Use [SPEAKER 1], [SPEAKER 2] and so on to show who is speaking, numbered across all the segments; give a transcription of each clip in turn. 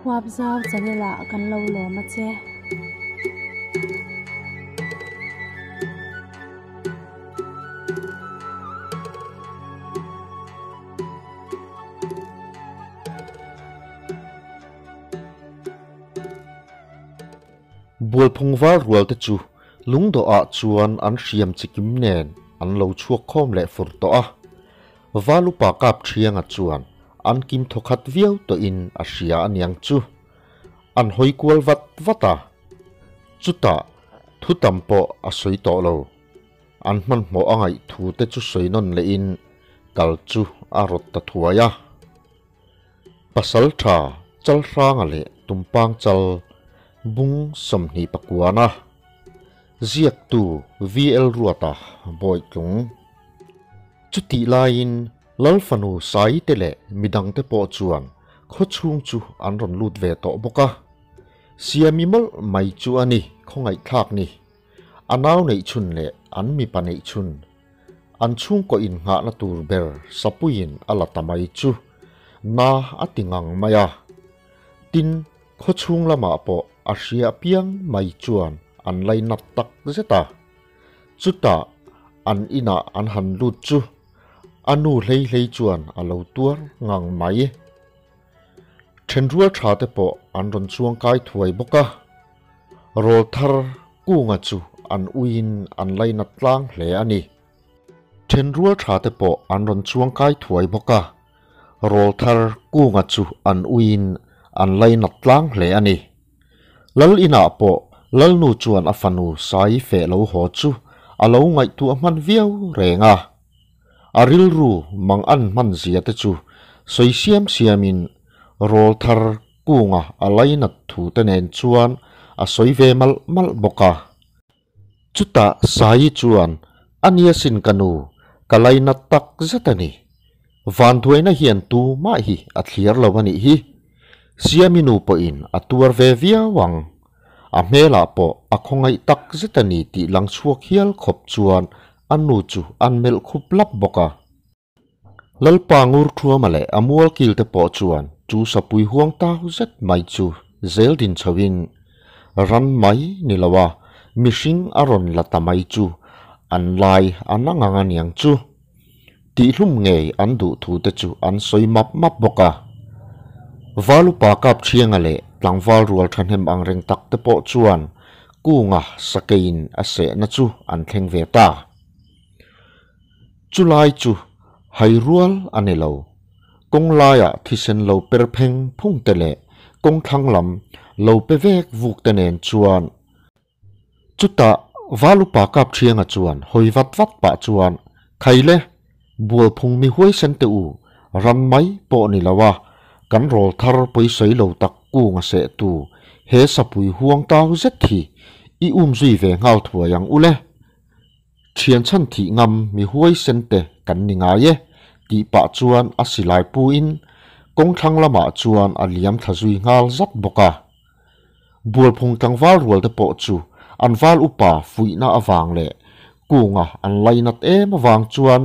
[SPEAKER 1] Huapzau channel ah kan lo lawm a che.
[SPEAKER 2] Bualphung val rual te chu lungdawh ah chuan an hriam chikim nen an lo chhuak khawm leh fur tawh a. Val upa kap thianga chuan an kim thawkhat viau tawhin a hria aniang chu. An hawi kual vat vat a. Chutah thu tam pawh a sawi tawh lo. An hmanhmawh a ngaih thu te chu sawi nawn lehin kal chu a rawt ta thuai a. Pasal tha Chalhranga leh Tumpang Chal bung 29-a ziaktu VL Ruata Bawitlung. Chutih laiin Lalfanu Saite leh midangte pawh chuan khawchhung chu an rawn lut ve tawh bawk a. Siami mawlh mai chu a ni khawngaihthlak ni. A nau neih chhun leh an mipa neih chhun, an chhungkaw innghahna tur ber Sapuiin a la ta mai chu na a ti ngang mai a. Tin, khawchhung lamah pawh a hria piang mai chuan an lainat tak zet a. Chutah an inah an han lut chu a nu hlei hlei chuan a lo tuar ngang mai. Thenrual tha te pawh an rawn chuangkai thuai bawk a. Rawl thar kunga chu an uiin an lainat tlang hle a ni. Thenrual tha te pawh an rawn chuangkai thuai bawk a. Rawl thar kunga chu an uiin an lainat tlang hle a ni. Lal inah pawh Lalnu chuan a fanu Sai feh lo haw chu a lo ngaihtuah hman viau reng a. A rilru mang an hman zia te chu sawi siam siamin rawl thar kunga a lainat thu te nen chuan a sawi ve malh malh bawk a. Chutah Saii chuan, A nia sin ka nu, ka lainat tak zet a ni. Vanduaina hian tu mah hi a thliar lo a nih hi. Siami nu pawhin a tuar ve viau ang. A hmelah pawh a khawngaih tak zet a ni tih lang chhuak hial khawp chuan a nu chu an melh khup lap bawk a. Lalpa ngur thuama leh a mual kil te pawh chuan chu sapui huang tau zet mai chu zel din chhoin ran mai ni lo a mihring a rawn la ta mai chu an lai a na ngang aniang chu. Tihhlum ngei an duh thu te chu an sawi map map bawk a. Valupa Kapthianga leh tlangval rual thahnem ang reng tak te pawh chuan kunga sakeiin a sehna chu an thleng ve ta. Chulai chu hai rual a ni lo. Kawng laiah thisen lo per pheng phung te leh kawng thlang lam lo pe vek vuk te nen chuan Chutah Valupa Kapthianga chuan hawi vat vat pah chuan, Khaile, Bualphung mi huaisen teh u, ran mai pawh ni lo a, kan rawl thar pawisawi lo tak kung a seh tu, he sapui huang tau zet hi i um zui ve nghal thuai ang u le. Thian chhan thih ngam mi huaisen te kan ni ngai e, tih pah chuan a silai pu in kawng thlang lamah chuan a liam thla zui nghal zat bawk a. Bualphung tlangval rual te pawh chu an val upa fuihna avang leh kunga an lainat em avang chuan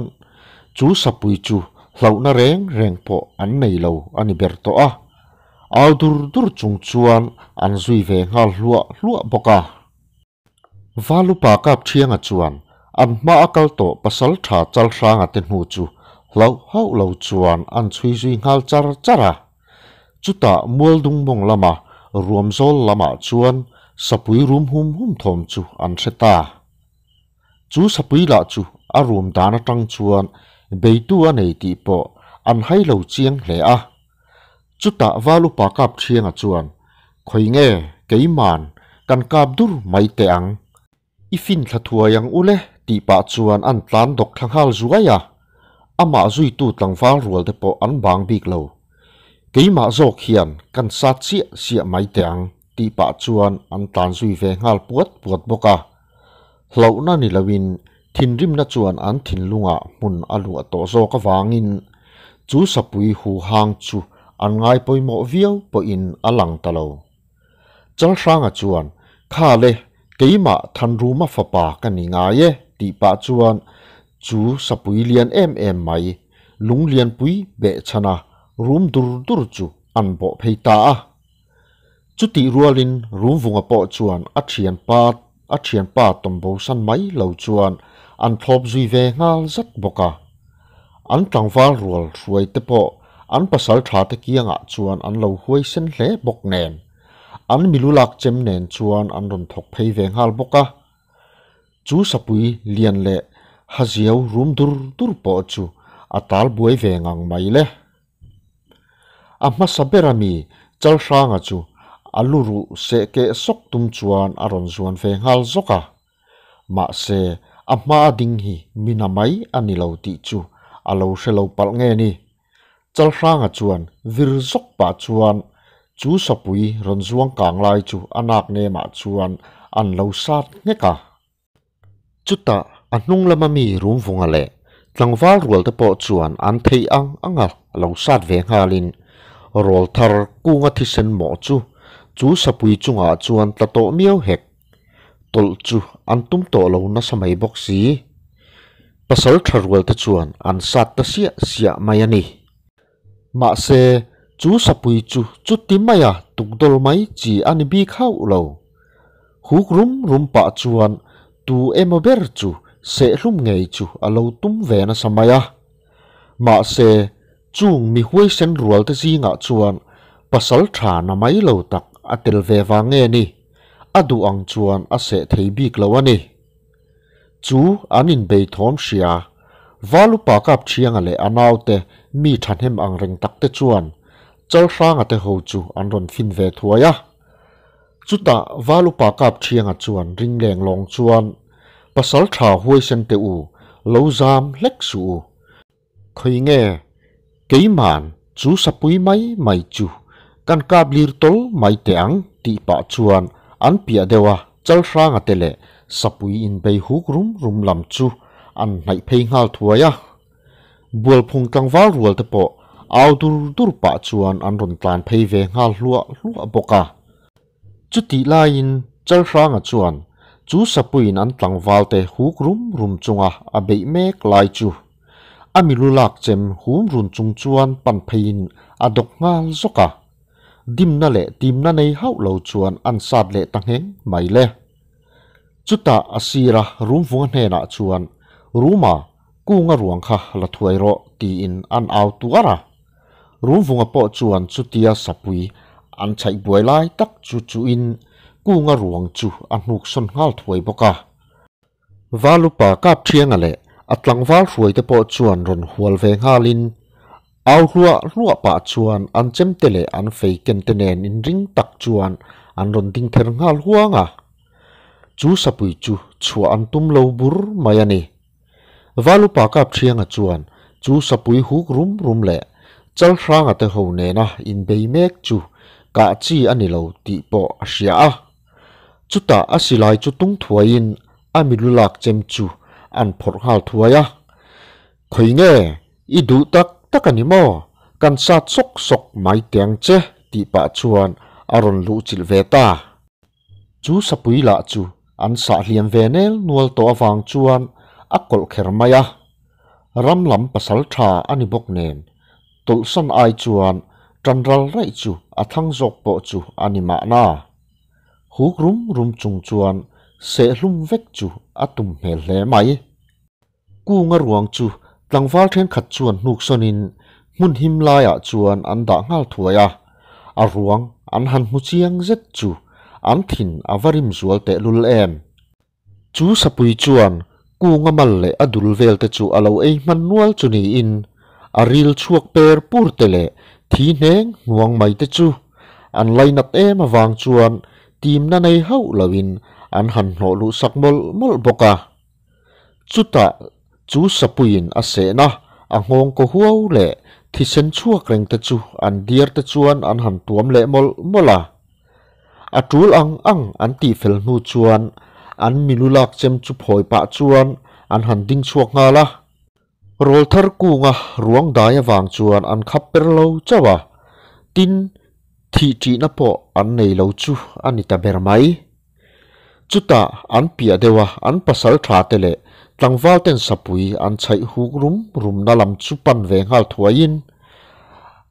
[SPEAKER 2] chu sapui chu hlauhna reng reng pawh an nei lo a ni ber tawh a. Au dur dur chung chuan an zui ve nghal hluah hluah bawk a. Valupa Kapthianga chuan an hma a kal tawh pasal tha Chalhranga te hnu chu hlauh hauh lo chuan an chhui zui nghal char char a. Chutah Mualdung mawng lama ruamzawl lamah chuan sapui rum hum hum thawm chu an hre ta. Chu sapui lah chu a rum dan atang chuan beitu a nei tih pawh an hai lo chiang hle a. Chutah Valupa Kapthianga chuan, Khawi nge keiman kan kap dur mai teh ang. I fin thla thuai ang u le tih pah chuan an tlan dawk thla nghal zuai a, amah zuitu tlangval rual te pawh an bang bik lo. Keimah zawk hian kan sat chiah siah mai teh ang tih pah chuan an tlan zui ve nghal puat puat bawk a. Hlauhna ni loin thinrimna chuan an thinlungah hmun a luah tawh zawk avangin chu sapui huhang chu an ngai pawimawh viau pawhin a lang ta lo. Chalhranga chuan, Kha le, keimah Thanruma fapa ka ni ngai e, tih pah chuan chu sapui lian em em mai, lung lianpui behchhana rum dur dur chu an bawh phei ta a. Chutih rualin Rumvunga pawh chuan a thianpa a thianpa tawmbo san mai lo chuan an thlawp zui ve nghal zat bawk a. An tlangval rual hruai te pawh an pasal tha te kiangah chuan an lo huaisen hle bawk nen, an milu lak chem nen chuan an rawn thawk phei ve nghal bawk a. Chu sapui lian leh haziau rum dur dur pawh chu a tal buai ve ngang mai le. A hmasa ber a mi Chalhranga chu a lu ruh seh keh sawk tum chuan a rawn zuan ve nghal zawk a. Mahse, a hma a ding hi mina mai a ni lo tih chu a lo hre lo palh nge ni? Chalhranga chuan vir zawk pah chuan chu sapui rawn zuang kang lai chu a nak nemah chuan an lo sat nghek a. Chutah a hnung lama mi Rumvunga leh tlangval rual te pawh chuan an theih ang anga lo sat ve nghalin rawl thar kunga thisen mawh chu chu sapui chungah chuan tla tawh miau hek tawlh chu an tum tawh lo nasa mai bawk si. Pasal tha rual te chuan an sat ta siah siah mai a ni. Mahse, chu sapui chu chuti maia tukdawl mai chi a ni bik hauh lo. Huk rum rum pah chuan tu emaw ber chu sehlum ngei chu a lo tum ve nasa mai a. Mahse, chung mi huaisen rual te zingah chuan pasal tha na mai lo tak a tel ve vang nge ni, a duh ang chuan a seh thei bik lo a ni. Chu an inbei thawm hria. Valupa Kapṭhianga leh a naute mi ṭhahnem ang reng tak te chuan Chalhranga te ho chu an rawn fin ve thuai a. Chutah Valupa Kapṭhianga chuan ring leng lawng chuan, Pasal ṭha huaisen teh u, lo zam hlek suh u. Khawi nge keiman chu sapui mai mai chu kan kap lir tawl mai teh ang tih pah chuan an piah deuh a Chalhranga te leh sapui inbei huk rum rum lam chu an hnaih phei nghal thuai a. Bualphung tlangval rual te pawh au dur dur pah chuan an rawn tlan phei ve nghal hluah hluah bawk a. Chutih laiin Chalhranga chuan chu sapuiin an tlangvalte huk rum rum chunga a beih mek lai chu a milu lak chem hum run chung chuan pan pheiin a dawk nghal zawk a. Dimna leh timna nei hauh lo chuan an sat leh ta ngheng mai le. Chutah a sira Rumvunga hnenah chuan, Ruma, kunga ruang kha la thuai rawh, tiin an au tuar a. Rumvunga pawh chuan chutia sapui an chhaih buai lai tak chu chuhin kunga ruang chu a hnuk sawn nghal thuai bawk a. Valupa Kapṭhianga leh a tlangval hruaite pawh chuan rawn hual ve nghalin au hluah hluah pah chuan an chemte leh an fei kente nen inring tak chuan an rawn ding ther nghal huang a. Chu sapui chu chhuah an tum lo bur mai a ni. Valupa Kapṭhianga chuan chu sapui huk rum rum leh Chalhranga te ho nena inbei mek chu kah chi a ni lo tih pawh a hria a. Chutah a silai chu tung thuaiin a milu lak chem chu an phawrh nghal thuai a. Khawi nge, i duh tak tak a ni maw? Kan sat sawk sawk mai teh ang che tih pah chuan a rawn luh chilh ve ta. Chu sapui lah chu an sah hliam ve nel nual tawh avang chuan a kawlh kher mai a. Ram lam pasal tha a ni bawk nen, tawlhsan ai chuan tanral raih chu a thlang zawk pawh chu a ni mahna. Huk rum rum chung chuan sehlum vek chu a tum hmel hle mai. Kunga ruang chu tlangval thenkhat chuan hnuk sawnin hmun him laiah chuan an dah nghal thuai a, a ruang an han hmu chiang zet chu an thin a va rim zual tehlul em. Chu sapui chuan kunga mal leh a dul vel te chu a lo ei hman nual chu niin a ril chhuak per pur te leh thi hneng hnuang mai te chu an lainat em avang chuan timna nei hauh loin an han hnawh luh sak mawlh mawlh bawk a. Chutah chu sapuiin a sehna a nghawng kaw huau leh thisen chhuak reng te chu an diar te chuan an han tuam leh mawlh mawlh a. A tul ang ang an tih fel hnu chuan an milu lak chem chu phawi pah chuan an han ding chhuak nghal a. Rawlthar kunga ruang dai avang chuan an khap per lo chauh a, tin thih ṭihna pawh an nei lo chu a ni ta ber mai. Chutah an piah deuh a, an pasal tha te leh tlangval ten sapui an chhaih huk rum rumna lam chu pan ve nghal thuaiin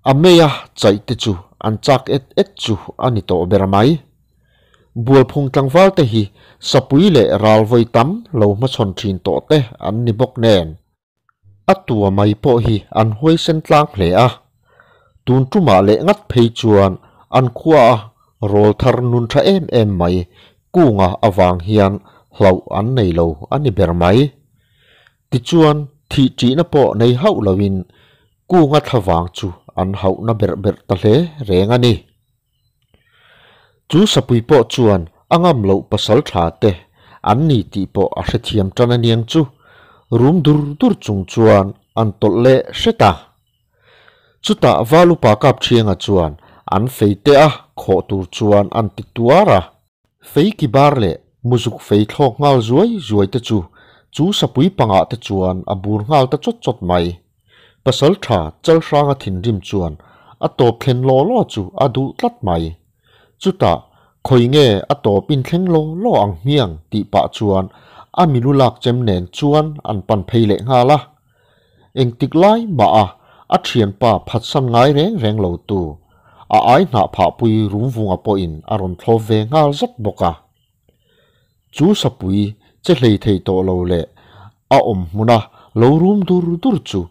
[SPEAKER 2] a meia chaih te chu an chak et et chu a ni tawh ber mai. Bualphung tlangval te hi sapui leh ral vawi tam lo hmachhawn thin tawh te an ni bawk nen. A tua mai pawh hi an huaisen tlang hle a, tun tumah leh ngat phei chuan an khua a rawl thar nun tha em em mai kunga avang hian hlauh an nei lo a ni ber mai. Tichuan thih ṭihna pawh nei hauh loin kunga thlavang chu an hauhna berh berh ta hle reng a ni. Chu sapui pawh chuan a ngam loh pasal tha te an ni tih pawh a hrethiam tan aniang chu rum dur dur chung chuan an tawlh leh hret a. Chutah Valupa Kapṭhianga chuan an fei te a khawh tur chuan an ti tuar a. Fei ki bar leh muzuk fei thlawk nghal zuai zuai te chu chu sapui pangah te chuan a bur nghal ta chawt chawt mai. Pasalṭha Chalhranga thinrim chuan a tawp thlen law law chu a duh tlat mai. Chutah, khawi nge a tawp in thleng law law ang hmiang tih pah chuan a milu lak chem nen chuan an pan phei leh nghal a. Engtik lai mah a a thianpa phatsan ngai reng reng lo tu, a ai hnah phahpui Rumvunga pawhin a rawn thlawp ve nghal zat bawk a. Chu sapui che hlei thei tawh lo leh a awm hmuna lo rum dur dur chu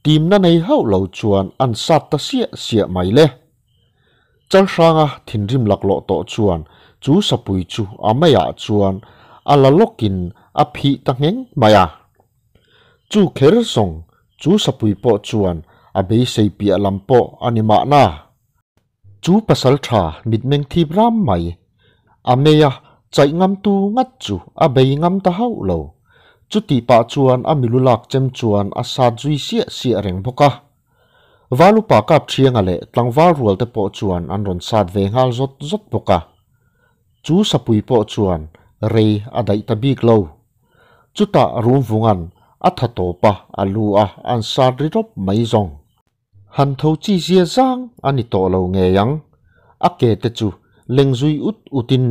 [SPEAKER 2] timna nei hauh lo chuan an sat ta siah siah mai le. Chalhranga thinrim laklawh tawh chuan chu sapui chu a meiah chuan a la lawkin a phih ta ngheng mai a. Chu kher zawng chu sapui pawh chuan a beisei piah lam pawh a ni mahna. Chu pasal tha mitmeng thip ram mai a meia chaih ngamtu ngat chu a bei ngam ta hauh lo. Chutih pah chuan a milu lak chem chuan a sat zui siah siah reng bawk a. Valupa Kapṭhianga leh tlangval rual te pawh chuan an rawn sat ve nghal zawt zawt bawk a. Chu sapui pawh chuan rei a daih ta bik lo. Chutah Rumvunga'n a tha tawp a, a lu a an sat ri rawp mai zawng. Han tho chi zia zang a ni tawh lo ngei ang. A ke te chu leng zui ut utin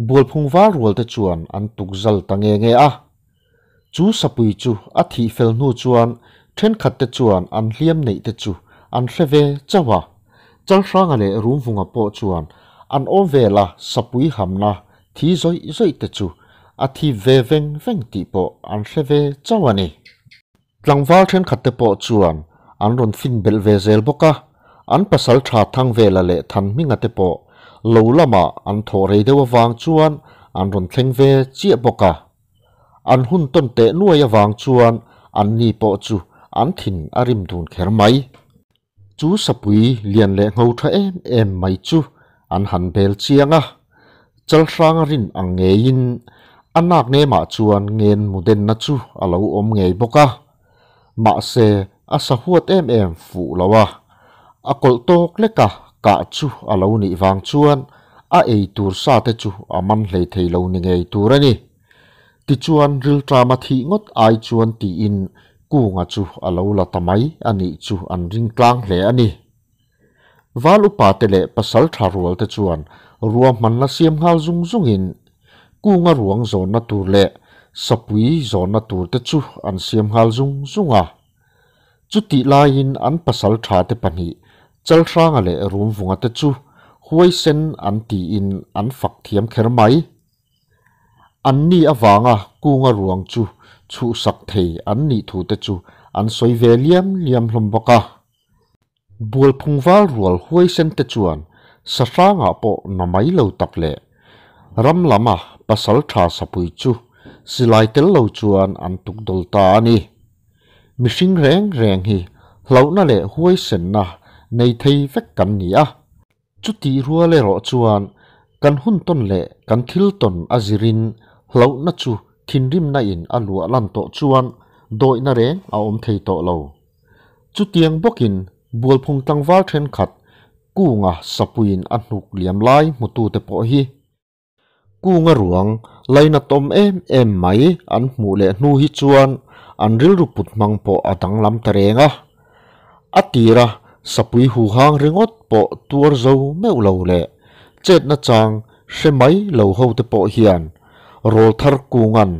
[SPEAKER 2] Bualphung val rual te chuan an tuk zal ta nge nge a. Chu sapui chu a thih fel hnu chuan thenkhat te chuan an hliam neih te chu an hre ve chauh a. Chalhranga leh Rumvunga pawh chuan an awm vela sapui hamna thi zawih zawih te chu a thip ve veng veng tih pawh an hre ve chauh a ni. Tlangval thenkhat te pawh chuan an rawn fin belh ve zel bawk a, an pasal tha Thangvela leh Thanhminga te pawh lo lamah an thawh rei deuh avang chuan an rawn thleng ve chiah bawk a. An hun tawn teh nuai avang chuan an ni pawh chu an thin a rim dun kher mai. Chu sapui lian leh ngho tha em em mai chu an han bel chiang a, Chalhranga rin ang ngeiin a nak nemah chuan ngen mu denna chu a lo awm ngei bawk a. Mahse, a sa huat em em fuh lo a, a kawlh tawk leka kah chu a lo nih vang chuan a ei tur sa te chu a man hlei thei lo ni ngei tur a ni. Tichuan rilṭama thih ngawt ai chuan tiin Kunga chu a lo la ta mai a nih chu an ring tlang hle a ni. Val upa te leh pasal tha rual te chuan ruahmanna siam nghal zung zungin Kunga ruang zawnna tur leh sapui zawnna tur te chu an siam nghal zung zung a. Chutih laiin an pasal tha te pahnih Chalhranga leh Rumvunga te chu huaisen an tiin an fak thiam kher mai. Anni avanga kunga ruang chu chhuhsak thei an nih thu te chu an sawi ve liam liam hlawm bawk a. Bualphung val rual huaisen te chuan sahrangah pawh na mai lo tak leh ram lama pasal tha sapui chu silai tel lo chuan an tuk dawl ta a ni. Mihring reng reng hi hlauhna leh huaisenna nei thei vek kan ni a. Chutih rual erawh chuan kan hun tawn leh kan thil tawn a zirin hlauhna chu thinrimna in a luah lan tawh chuan dawihna reng a awm thei tawh lo. Chutiang bawkin Bualphung tlangval thenkhat kunga sapuiin a hnuk liam lai hmutute pawh hi Kunga ruang lainatawm em em mai an hmuh leh hnu hi chuan an rilru put hmang pawh a danglam ta reng a. A tira sapui huhang ringawt pawh tuar zo meuh lo leh chetna chang hre mai lo ho te pawh hian rawlthar kungan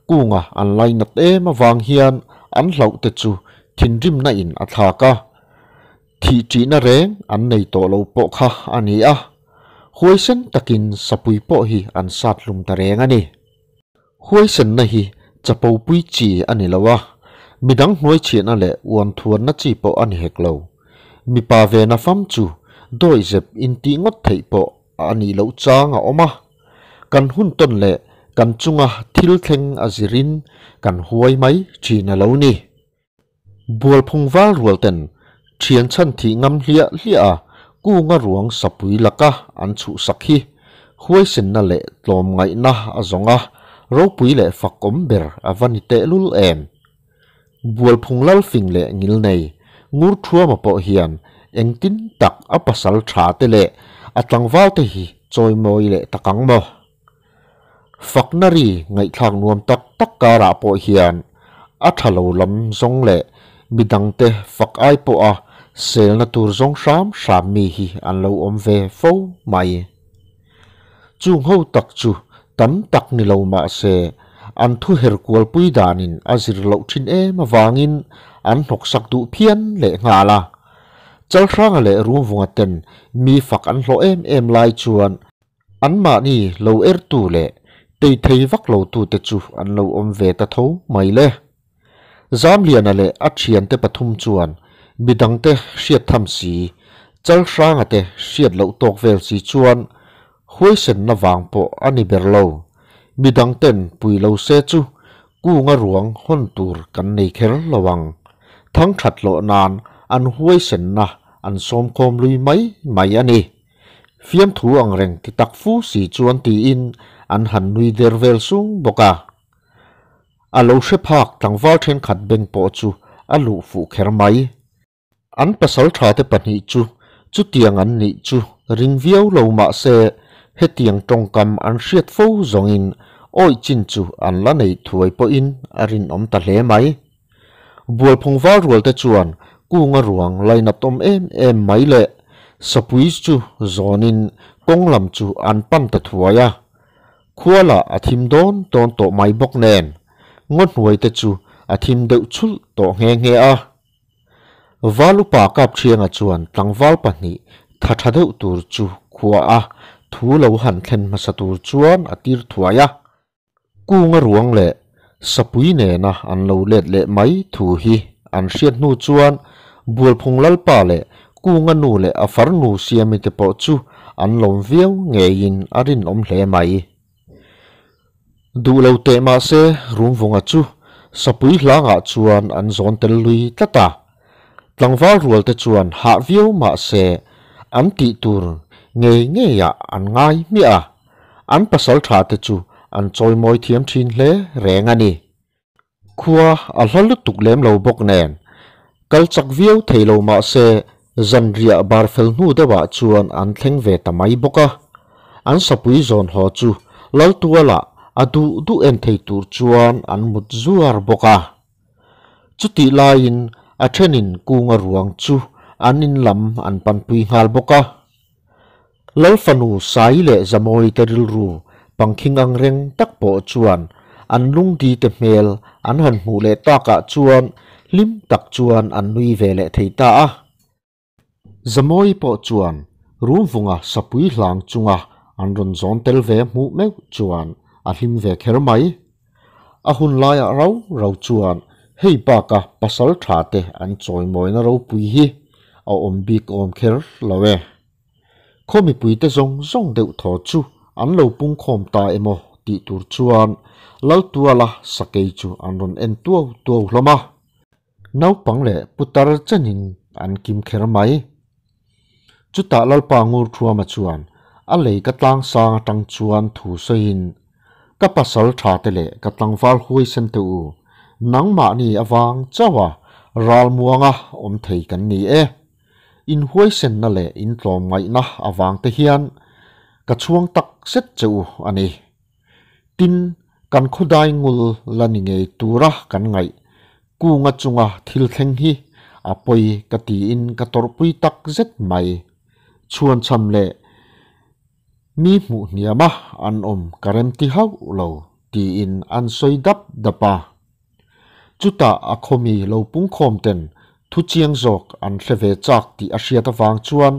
[SPEAKER 2] kunga an lainat em avang hian an hlauh te chu thinrimna in a thlak a. Thih ṭihna reng an nei tawh lo pawh kha a ni a, huaisen takin sapui pawh hi an sat hlum ta reng a ni. Huaisenna hi chapo pui chi a ni lo a, midang hnuaichhiahna leh uanthuanna chi pawh a ni hek lo. Mipa ve na fam chu dawihzep intih ngawt theih pawh a nih loh chang a awm a, kan hun tawn leh kan chunga thil thleng a zirin kan huai mai thin a lo ni. Bualphung val rual ten thian chhan thih ngam hliah hliah a kunga ruang sapui laka an chhuhsak hi huaisenna leh tlawmngaihna a zawng a, ropui leh fakawm ber a va ni tehlul em. Bualphung lalfing leh ngilnei Ngurthuama pawh hian engtin tak a pasal tha te leh a tlangval te hi chawimawi leh tak ang maw? Fakna ri ngaihthlak nuam tak tak karah pawh hian a tha lo lam zawng leh midangte fak ai pawha selna tur zawng hram hram mi hi an lo awm ve fo mai. Chung ho tak chu tam tak ni lo mah se an thu her kualpui danin a zir loh thin em avangin an hnawksak duh phian leh nghal a. Chalhranga leh Rumvunga ten mi fak an hlawh em em lai chuan anmahni lo ertu leh tei thei vak lo tute chu an lo awm ve ta tho mai le. Zamliana leh a thiante pathum chuan midangte hriat tham si, Chalhranga te hriat loh tawk vel si chuan Huaisenna vang pawh a ni ber lo. Midang ten pui lo se chu kunga ruang hawn tur kan nei kher lo ang. Thangthat loh nan an huaisenna an sawmkhawm lui mai mai a ni. Fiamthu ang reng ti tak fu si chuan tiin an han nui der vel sung bawk a. A lo hre phak tlangval thenkhat beng pawh chu a luh fuh kher mai. An pasal thate pahnih chu chutiang an nih chu ring viau lo mah se hetiang tawngkam an hriat fo zawngin awih chin chu an la nei thuai pawhin a rinawm ta hle mai. Bualphung val rualte chuan kunga ruang lainatawm em em mai leh sapui chu zawnin kawng lam chu an pan ta thuai a. Khua lah a thim dawn dawn tawh mai bawk nen ngaw hnuaite chu a thim deuh chhulh tawh nghe nghe a. Val upa Kapṭhianga chuan tlangval pahnih tha tha deuh tur chu khua a thu lo han thlen hmasa tur chuan a tir thuai a. Kunga ruang leh sapui nena an lo let leh mai thu hi an hriat hnu chuan Bualphung Lalpa leh Kunga nu leh a farnu Siami te pawh chu an lawm viau ngeiin a rinawm hle mai. Duh lo teh mahse Rumvunga chu sapui hlangah chuan an zawn tel lui tlat a. Tlangval rual te chuan hah viau mahse an tih tur ngei ngeiah an ngai hmiah a, an pasal tha te chu an chawimawi thiam thin hle reng a ni. Khua a hla lutuk lem lo bawk nen, kal chak viau thei lo mahse zanriah bar fel hnu deuhah chuan an thleng ve ta mai bawk a. An sapui zawn haw chu Laltualah a duh duh en thei tur chuan an mut zuar bawk a. Chutih laiin a thenin kunga ruang chu an in lam an panpui nghal bawk a. Lalfanu Sai leh Zamawi te rilru pangkhing ang reng tak pawh chuan an lungdi te hmel an han hmuh leh takah chuan hlim tak chuan an nui ve leh thei ta a. Zamawi pawh chuan Rumvunga sapui hlang chunga an rawn zawn tel ve hmuh meuh chuan a hlim ve kher mai. A hun laiah rau rau chuan hei baka pasal tha te an chawimawina ropui hi a awm bik awm kher lo e. Khaw mipuite zawng zawng deuh thaw chu an lo pungkhawm ta emaw tih tur chuan Laltuala sakei chu an rawn en tuau tuau hlawm a. Naupang leh putar chenin an kim kher mai. Chutah Lalpa Ngurthuama chuan a lei ka tlang sang atang chuan thu sawiin, Ka pasal tha te leh ka tlangval huaisen te u, nangmahni avang chauha ralmuanga awm thei kan ni e. In huaisenna leh in tlawmngaihna avang te hian ka chhuang tak zet che u a ni. Tin, kan khawdai ngul la ni ngei tura kan ngaih kunga chunga thil thleng hi a pawi ka tiin ka tawrhpui tak zet mai. Chhuanchham leh mi hmuh hniama an awm ka remti hauh lo tiin an sawi dap dap a. Chutah a khawmi lo pungkhawm ten Thu chiang zawk an hre ve chak tih a hriat avang chuan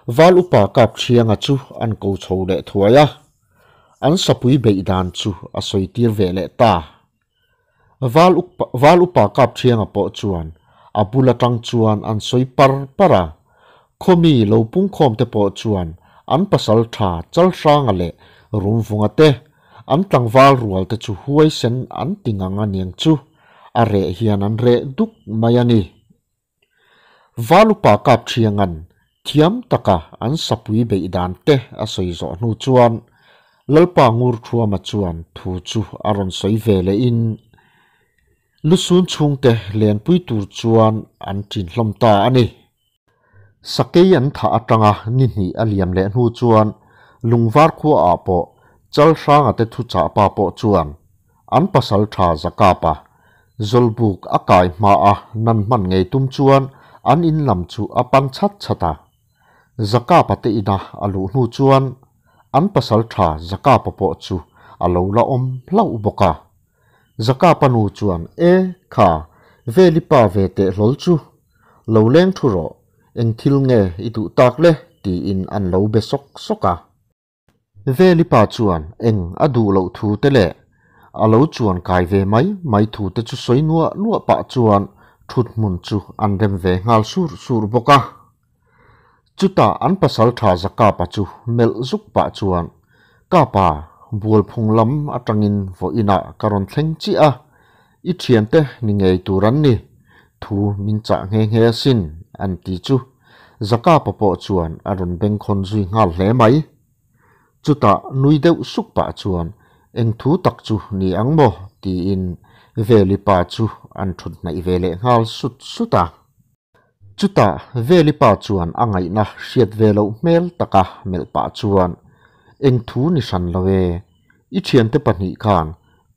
[SPEAKER 2] Val upa Kapṭhianga chu an ko chho leh thuai a, an sapui beih dan chu a sawi tir ve leh ta. Val upa Val upa Kapṭhianga pawh chuan a bul aṭang chuan an sawi par par a, khawmi lo pungkhawm te pawh chuan an pasal ṭha Chalhranga leh Rumvunga te an tlangval rual te chu huaisen an ti ngang a niang chu a reh hian an reh duk mai a ni. Valupa Kapṭhianga'n thiam taka an sapui beih dan te a sawi zawh hnu chuan Lalpa Ngurṭhuama chuan thu chu a rawn sawi ve lehin lusun chhungte lenpui tur chuan an ṭin hlawm ta a ni. Sakei an thah atanga ni hnih a liam leh hnu chuan Lungvar khuaah pawh Chalhranga te thuchah pa pawh chuan an pasal tha Zakapa Zawlbuk a kai hma a nan hman ngei tum chuan an in lam chu a pan chhat chhat a. Zakapa te ina a luh hnu chuan an pasal tha Zakapa pawh chu a lo la awm hlauh bawk a. Zakapa nu chuan, E, kha, Veli pa ve teh hlawl chu. Lo leng thu rawh, eng thil nge i duh tak le? tiin an lo be sawk sawk a. Veli pa chuan eng a duh loh thu te leh a lo chuan kai ve mai mai thu te chu sawi nuah nuah pah chuan thut hmun chu an rem ve nghal sur sur bawk a. Chutah an pasal tha Zakapa chu melh zuk pah chuan, Kapa, Bualphung lam atangin vawiinah ka rawn thleng chiah a, I thiante ni ngei tur an ni, thu min chah nghe nghe asin, an ti chu Zakapa pawh chuan a rawn bengkhawn zui nghal hle mai. Chutah nui deuh suk pah chuan eng thu tak chu ni ang maw tiin Veli pa chu an thut hnaih ve leh nghal sut sut a. Chutah Veli pa chuan a ngaihna hriat ve loh hmel taka melh pah chuan, Eng thu ni hran lo e, i thiante pahnih khan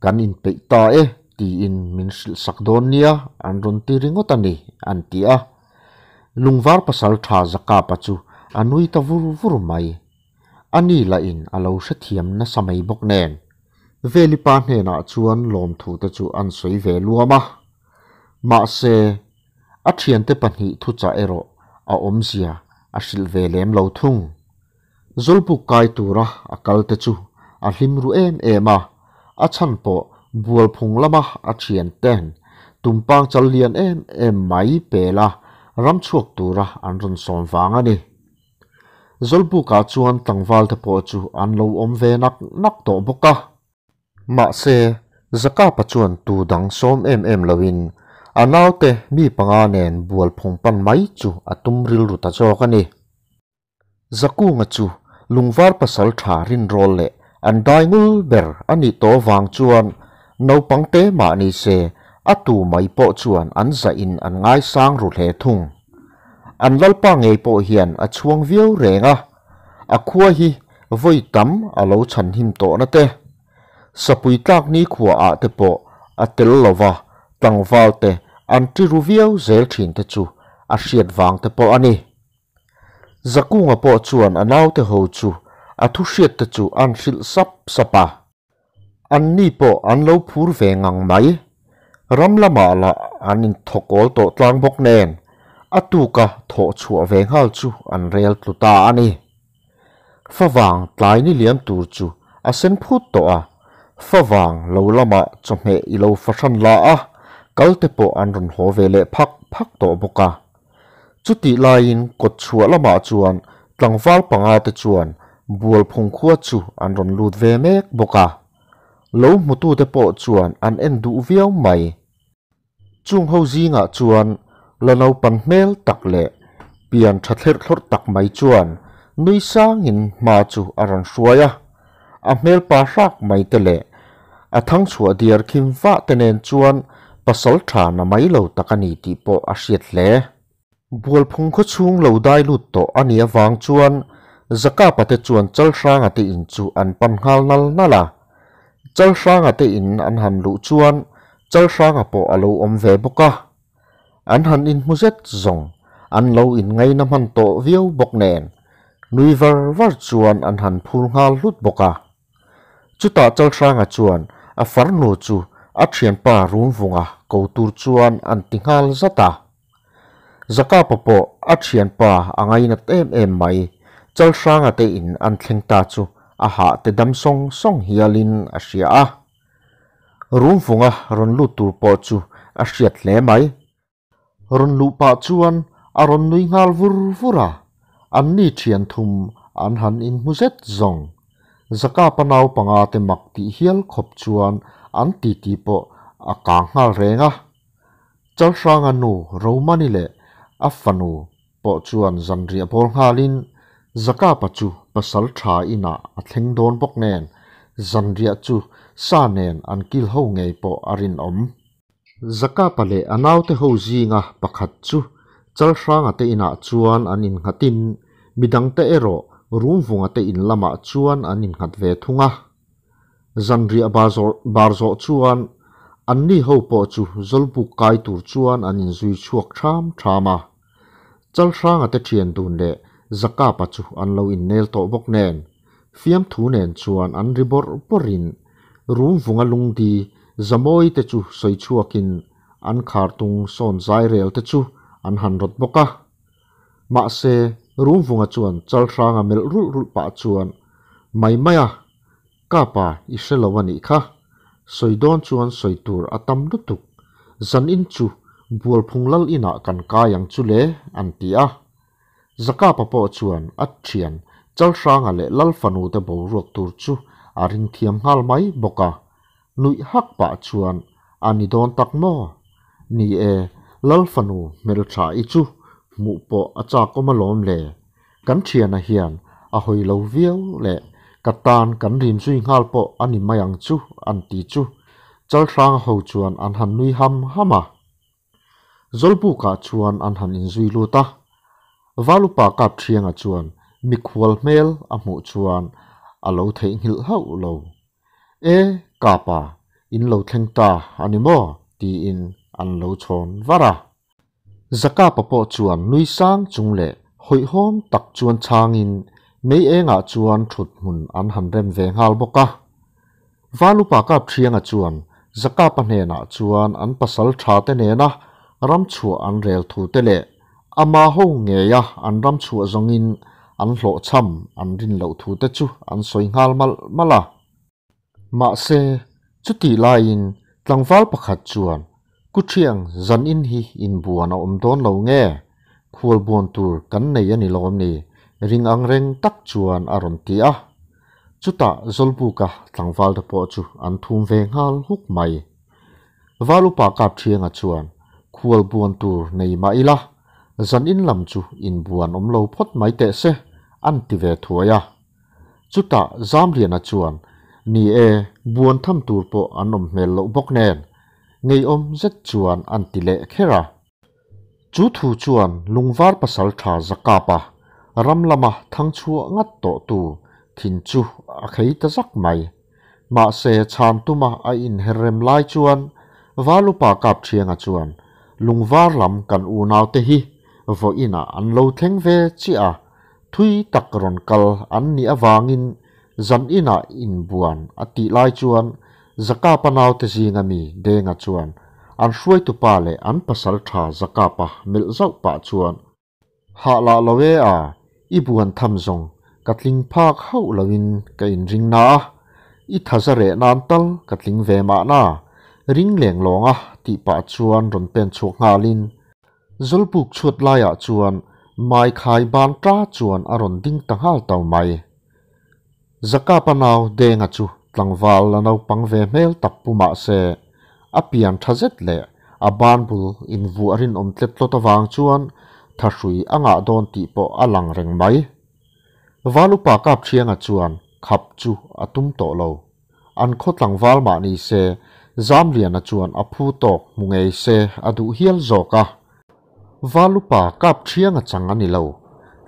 [SPEAKER 2] kan inpeih ta e tiin min hrilh sak dawn nia an rawn ti ringawt a ni, an ti a. Lungvar pasal tha Zakapa chu a nui ta vur vur mai. A ni lahin a lo hrethiam nasa mai bawk nen. Veli pa hnenah chuan lawmthu te chu an sawi ve luam a. Mahse, a thiante pahnih thuchah erawh a awmzia a hrilh ve lem lo thung. Zawlbuk kai tura a kal te chu a hlim ru em em a, a chhan pawh Bualphung lama a thiante'n tumpang chal lian em em mai pela ram chhuak tura an rawn sawm vang a ni. Zawlbukah chuan tlangval te pawh chu an lo awm ve nak nak tawh bawk a. Mahse, Zakapa chuan tu dang sawm em em loin a naute mi panga nen bualphung pan mai chu a tum rilru ta zawk a ni. Zakunga chu lungvar pasal tha rinrawl leh an dai ngul ber a nih tawh vang chuan naupang te mah ni se a tu mai pawh chuan an zahin an ngaisang ru hle thung. An lalpa ngei pawh hian a chhuang viau reng a, a khua hi vawi tam a lo chhanhim tawhna te, Sapui tlak nikhua ah te pawh a tel lova tlangval te an ṭi ru viau zel ṭhin te chu a hriat vang te pawh a ni. Zakunga pawh chuan a naute ho chu a thu hriat te chu an hrilh sap sap a. Anni pawh an lo phur ve ngang mai. Ram lamah lah an inthawkawl tawh tlang bawk nen a tuka thawh chhuah ve nghal chu an rel tlu ta a ni. Favang tlai ni liam tur chu a sen phut tawh a, favang lo lamah chawhmeh i lo fahran la a, kal te pawh an rawn haw ve leh phak phak tawh bawk a. Chutih laiin kawt chhuah lamah chuan tlangval panga te chuan Bualphung khua chu an rawn lut ve mek bawk a. Lo hmutute pawh chuan an en duh viau mai. Chung ho zingah chuan la naupan hmel tak leh pian tha thlerh thlawrh tak mai chuan nui sangin hma chu a rawn hruai a, a hmel pa hrak mai te leh a thangchhuah diar khim vah te nen chuan pasal tha na mai lo tak a ni tih pawh a hriat hle. Bualphung khaw chhung lo dai lut tawh a nih avang chuan Zakapa te chuan Chalhranga te in chu an pan nghal nal nal a. Chalhranga te in an han luh chuan Chalhranga pawh a lo awm ve bawk a. An han inhmu zet zawng an lo inngaina hman tawh viau bawk nen nui var var chuan an han phur nghal hlut bawk a. Chutah Chalhranga chuan a farnu chu a thianpa Rumvunga ko tur chuan an ti nghal zat a. Zakapa pawh a thianpa a ngainat em em mai. Chalhranga te in an thleng ta chu a hah te dam sawng sawng hialin a hria a. Rumvunga rawn lut tur pawh chu a hriat hle mai. Rawn luh pah chuan a rawn nui nghal vur vur a, anni thian thum an han inhmu zet zawng. Zakapa naupanga te mak tih hial khawp chuan an titi pawh a kang nghal reng a. Chalhranga nu Romani leh a fanu pawh chuan zanriah bawl nghalin Zakapa chu pasal tha inah a thleng dawn bawk nen zanriah chu sa nen an kil ho ngei pawh a rinawm. Zakapa leh a naute ho zinga pakhat chu Chalhranga te inah chuan an innghatin midangte erawh Rumvunga te in lamah chuan an innghat ve thung a. Zanriah bar zawh chuan anni ho pawh chu Zawlbuk kai tur chuan an inzui chhuak ṭham ṭham a. Chalhranga te ṭhian dun leh Zakapa chu an lo innel tawh bawk nen, fiamthu nen chuan an ri bawrh bawrhin Rumvunga lungdi Zamawi te chu sawi chhuakin an khartung sawn zai rel te chu an han rawt bawk a. Mahse, Rumvunga chuan Chalhranga melh rulh rulh pah chuan, Mai mai a, Kapa i hre lo a nih kha. Sawi dawn chuan sawi tur a tam lutuk. Zanin chu Bualphung lal inah kan kai ang chu le, an ti a. Zakapa pawh chuan a thian Chalhranga leh Lal fanu te boruak tur chu a ring thiam nghal mai bawk a. Nuih hak pah chuan a ni dawn tak maw? Ni e, Lal fanu hmeltha i chu hmuh pawh a chakawm alawm le. Kan thiana hian a hawi lo viau leh ka tan kan rim zui nghal pawh a ni mai ang chu an ti chu Chalhranga ho chuan an han nui ham ham a. Zawlbukah chuan an han inzui lut a. Valupa Kapṭhianga chuan mikhual hmel a hmuh chuan a lo theihnghilh hauh lo. E, Kapa, in lo thleng ta a ni maw? tiin an lo chhawn var a. Zakapa pawh chuan nui sang chung leh hawihhawm tak chuan chhangin mei engah chuan thut hmun an han rem ve nghal bawk a. Valupa Kapṭhianga chuan Zakapa hnenah chuan an pasal tha te nena ram chhuah an rel thu te leh ama ho ngeia an ram chhuah zawngin an hlawhchham an rin loh thu te chu an sawi nghal malh malh a. Mahse, chutih laiin tlangval pakhat chuan, Kuthiang, zanin hi inbuan a awm dawn lo nge? Khualbuan tur kan nei a ni lawm ni? Ring ang reng tak chuan a rawn ti a. Chutah Zawlbuka tlangvalte pawh chu an thum ve nghal huk mai. Valupa Kapṭhianga chuan, Khualbuan tur nei mah ila, zanin lam chu inbuan awm lo phawt mai teh se, an ti ve thuai a. Chutah Zamliana chuan, Ni e, buan tham tur pawh an awm hmel loh bawk nen, ngeiawm zet chuan an ti leh kher a. Chu thu chuan Lungvar pasal tha Zakapa, ram lama thang chhuah ngat tawh tu thin chu a khei ta zak mai. Mahse chhan tuma a inher rem lai chuan Valupa Kapṭhianga chuan, Lungvar lam kan unaute hi vawiinah an lo thleng ve chiah a, Thui tak rawn kal an nih avangin zan inah inbuan a tih lai chuan Zakapa naute zinga mi Denga chuan an hruaitupa leh an pasal tha Zakapa melh zauh pah chuan, Hah lah lo e a, i buan tham zawng ka tling phak hauh loin ka inring na a, i thaza reh nan tal ka tling ve mahna, ring leng lawng a tih pah chuan rawn pen chhuak nghalin Zawlbuk chhuat laiah chuan mai khai ban ta chuan a rawn ding ta nghal tau mai. Zakapa nau Denga chu tlangval la naupang ve hmel tak pu mah se, a pian tha zet leh a ban bul invuah rinawm tlet tlawt avang chuan thahrui a ngah dawn tih pawh a lang reng mai. Valupa Kapṭhianga chuan khap chu a tum tawh lo. An khaw tlangval mah ni se, Zamliana chuan a phu tawk hmu ngei se a duh hial zawk a. Valupa kap thiang a chang a ni lo.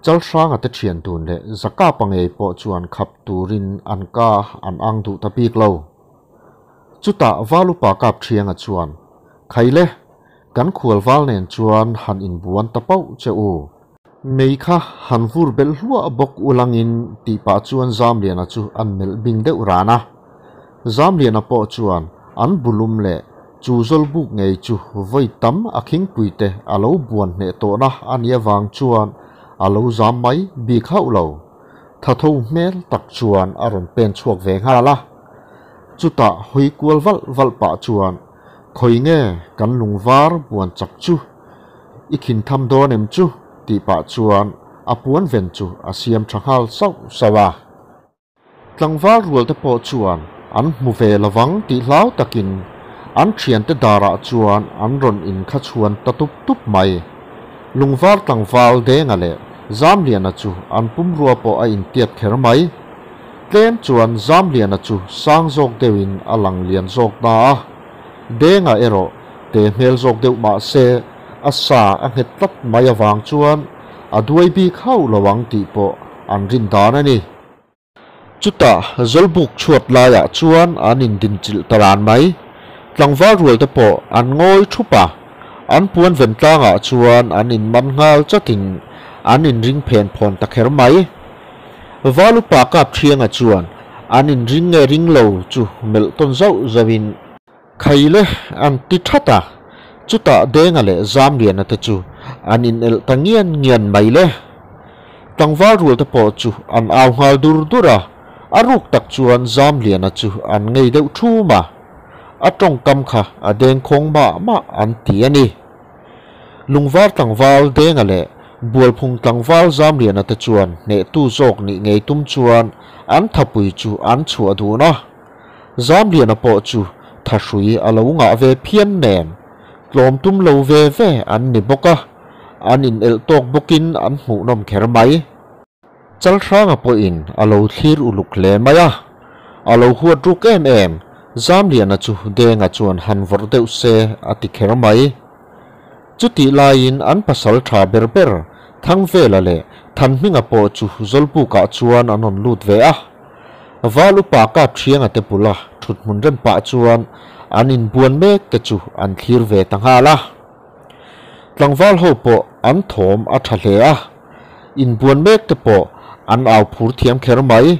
[SPEAKER 2] Chalhranga te thian dun leh Zakapa ngei pawh chuan khap turin an ka an ang duh ta bik lo. Chutah Valupa kap thianga chuan, Khaile, kan khualval nen chuan han inbuan ta pauh che u. Mei kha han vur belh hluah bawk ulangin tih pah chuan Zamliana chu an melh bing deuh ran a. Zamliana pawh chuan an bulum leh Chu Zawlbuk ngei chu vawi tam a khingpuite a lo buan hneh tawhna a nih avang chuan a lo zam mai bik hauh lo. Thatho hmel tak chuan a rawn pen chhuak ve nghal a. Chutah hawi kual valh valh pah chuan, Khawi nge kan lungvar buan chak chu i khin tham dawn em chu? tih pah chuan a puan ven chu a siam tha nghal sauh sauh a. Tlangval rual te pawh chuan an hmu ve lovang tih hlau takin an thiante darah chuan an rawn inkhachhuan ta tup tup mai. Lungvar tlangval Denga leh Zamliana chu an pumrua pawh a intiat kher mai. Tlem chuan Zamliana chu sang zawk deuhin a lang lian zawk ta a, Denga erawh te hmel zawk deuh mah se a sa a nghet tlat mai avang chuan a duai bik hauh lo ang tih pawh an rin dan a ni. Chutah Zawlbuk chhuat laiah chuan an indinchilh ta ran mai. Tlangval rual te pawh an ngawi thup a, an puan ven tlangah chuan an inman nghal chatin an inring phen phawn ta kher mai. Val upa kap thianga chuan an inring nge ring lo chu melh tawn zauh zauhin, Khaile an ti that a, chutah Denga leh Zamliana te chu an inelh ta ngian ngian mai le. Tlangval rual te pawh chu an au nghal dur dur a, a ruk tak chuan Zamliana chu an ngei deuh thum a, a tawngkam kha a dengkhawng mah mah an ti a ni. Lungvar tlangval Denga leh Bualphung tlangval Zamliana te chuan hnehtu zawk nih ngei tum chuan an thapui chu an chhuah dun a. Zamliana pawh chu thahrui a lo ngah ve phian nen, tlawm tum lo ve ve an ni bawk a, an inelh tawk bawkin an hmuhnawm kher mai. Chalhranga pawhin a lo thlir uluk hle mai a, a lo huat ruk em em, Zamliana chu Denga chuan han vawrh deuh se a ti kher mai. Chutih laiin an pasal tha ber ber Thangvela leh Thanhminga pawh chu Zawlbukah chuan an rawn lut ve a. Val upa kap thianga te bula thut hmun rem pah chuan an inbuan mek te chu an thlir ve ta nghal a. Tlangval ho pawh an thawm a tha hle a, inbuan mek te pawh an au phur thiam kher mai.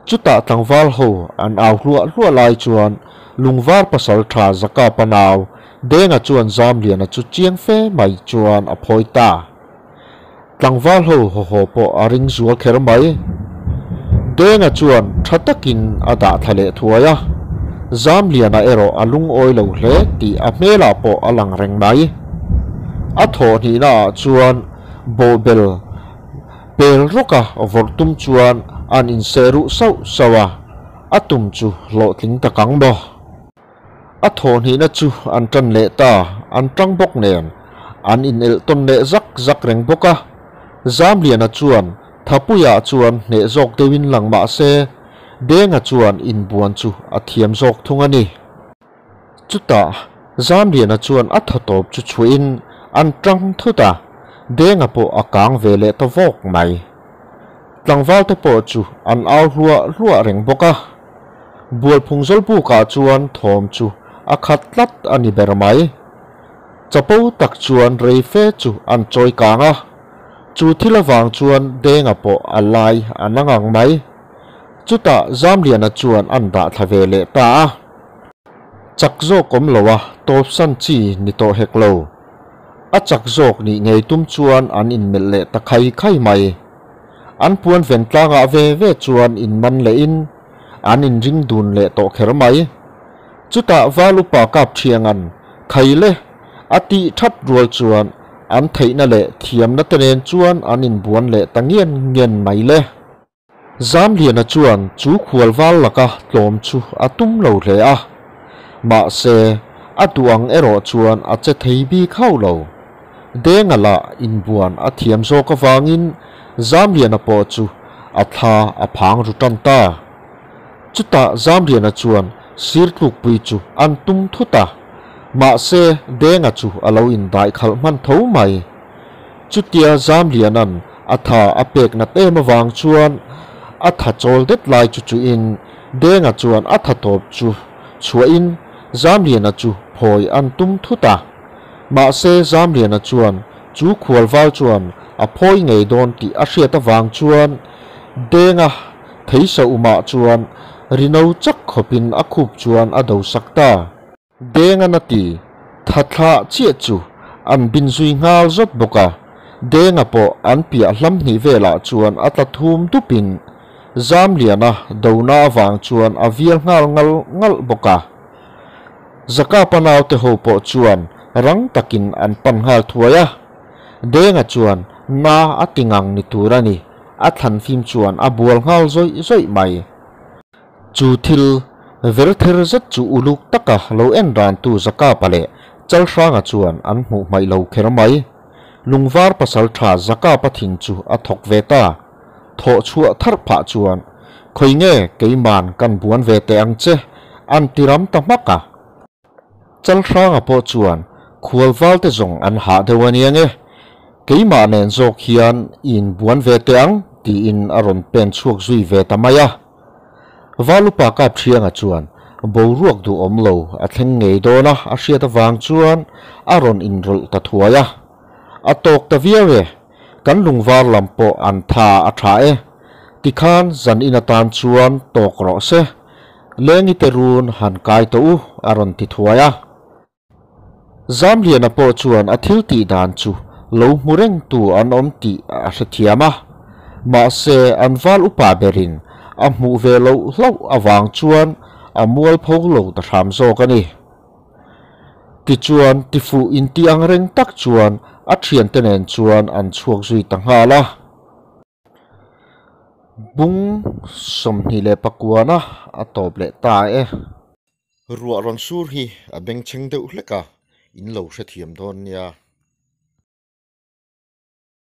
[SPEAKER 2] Chutah tlangval ho an au hluah hluah lai chuan lungvar pasal tha Zaka pa nau Denga chuan Zamliana chu chiang fe mai chuan a phawi ta. Tlangval ho haw haw pawh a ring zual kher mai. Denga chuan tha takin a dah thla leh thuai a, Zamliana erawh a lungawi lo hle tih a hmelah pawh a lang reng mai. A thawh hnihna ah chuan bawhbel pel rawka vawrh tum chuan an inseh ruh sauh sauh a, a tum chu hlawhtling tak ang maw? A thawh hnihna chu an tan leh ta, an tang bawk nen an inelh tawn leh zak zak reng bawk a. Zamliana chuan Thapuiah chuan hneh zawk deuhin lang mah se, Denga chuan inbuan chu a thiam zawk thung a ni. Chutah Zamliana chuan a thaw tawp chu chhuahin an tang thut a, Denga pawh a kang ve leh ta vawk mai. Tlangval te pawh chu an au hluah hluah reng bawk a. Bualphung Zawlbukah chuan thawm chu a khat tlat a ni ber mai. Chapo tak chuan rei fe chu an chawi kang a, chu thil avang chuan Denga pawh a lai a na ngang mai. Chutah Zamliana chuan an dah thla ve leh ta a. Chak zawk awm lo a tawpsan chi ni tawh hek lo. A chak zawk nih ngei tum chuan an inmelh leh ta khai khai mai. An puan ven tlangah ve ve chuan inman lehin an inring dun leh tawh kher mai. Chutah Val upa kap thianga'n Khaile a tih that rual chuan an theihna leh thiamna te nen chuan an inbuan leh ta ngian ngian mai le. Zamliana chuan chu khual val laka tlawm chu a tum lo hle a, mahse a duh ang erawh chuan a che thei bik hauh lo. Denga lah inbuan a thiam zawk avangin Zamliana pawh chu a thla a phang ru tan ta. Chutah Zamliana chuan sir tlukpui chu an tum thut a, mahse Denga chu a lo indaih khalh hman tho mai. Chutia Zamliana'n a tha a pek nat em avang chuan a tha chawl det lai chu chuhin Denga chuan a tha tawp chu chhuahin Zamliana chu phawi an tum thut a. Mahse Zamliana chuan chu khualval chuan a phawi ngei dawn tih a hriat avang chuan Denga theisa umah chuan rino chak khawpin a khup chuan a do sak ta. Denga na ti tha thlah chiah chu an bin zui nghal zawt bawk a, Denga pawh an piah hlam hnih velah chuan a tla thum dupin Zamliana dona avang chuan a vial nghal ngal ngalh bawk a. Zakapa naute ho pawh chuan rang takin an pan nghal thuai a, Denga chuan na a ti ngang ni tur a ni, a thlan fim chuan a bual nghal zawih zawih mai. Chu thil ver ther zet chu uluk taka lo en rantu Zakapa leh Chalhranga chuan an hmuh hmaih lo kher mai. Lungvar pasal tha Zakapa thin chu a thawk ve ta. Thawh chhuah tharh phah chuan, Khawi nge keiman kan buan ve teh ang che, an ti ram ta hmak a. Chalhranga pawh chuan, Khualval te zawng an hah deuh a nia nge, keimah nen zawk hian i inbuan ve teh ang, tiin a rawn pen chhuak zui ve ta mai a. Valupa Kapṭhianga chuan boruak duhawm lo a thleng ngei dawn a, a hriat avang chuan a rawn inrawlh ta thuai a. A tawk ta viau e, kan lungvar lam pawh an tha a tha e, tikhan zan in atan chuan tawk rawh se, Lengi te run han kai tawh u, a rawn ti thuai a. Zamliana pawh chuan a thil tih dan chu lo hmu rengtu an awm tih a hrethiam a, mahse an val upa berin a hmuh ve loh hlauh avang chuan a mualpho lo ta hram zawk a ni. Tichuan tifuh inti ang reng tak chuan a thiante nen chuan an chhuak zui ta nghal a. Bung 29-a a tawp leh ta e. Ruah rawn sur hi a bengchheng deuh hlek a, in lo hrethiam dawn nia.